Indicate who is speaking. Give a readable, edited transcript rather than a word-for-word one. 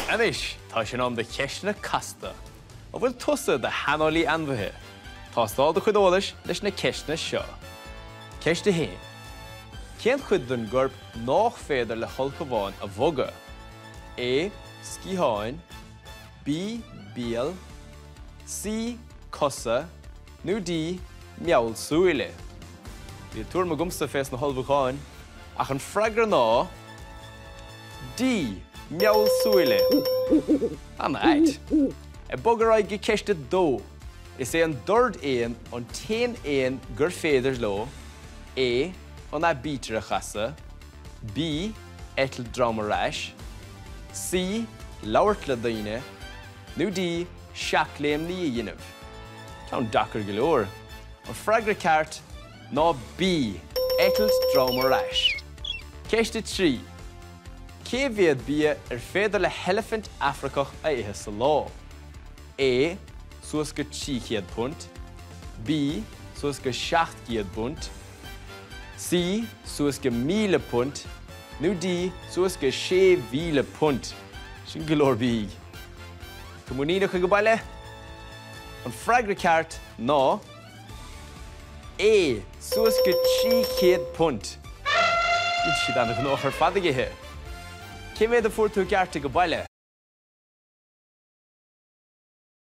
Speaker 1: Anois, tá sé in am do cheisteanna casta. An bhfuil tusa i do shaineolaí ainmhithe? Tástáil do chuid eolais leis na ceisteanna seo. Ceist 1. Cén chuid den gcorp nách féidir le hulchabhán a bhogadh? A. Sciatháin B. Béal C. Cosa nó D. Meall súile? Níl tuairim agamsa fés na hulchabháin, ach an freagra ná D. Meall súile. An-ait. Ag bogadh ar aghaidh go ceist 2. Is é an dord-éan an t-aon éan gur féidir leo, A. An aibítir a chasadh, B. Eitilt droim ar ais, C. Labhairt le daoine, nó D. Seachléimní a dhéanamh. Ceann deacair go leor. An freagra ceart ná B. Eitilt droim ar ais. Ceist 3. Cé mhéad bia ar féidir le heilifint Afracach a ithe sa lá? A. Suas go 300 punt. B. Suas go 700 punt. C. Suas go 1,000 punt. Nó D. Suas go 6,000 punt. Sin go leor bídh. Tú muiníneach age baile? An freagra ceart ná A. Suas go 300 punt. Bíonn siad an-ghnóthach ar fad ag ithe. Cé mhéad a fuair tú i gceart age baile?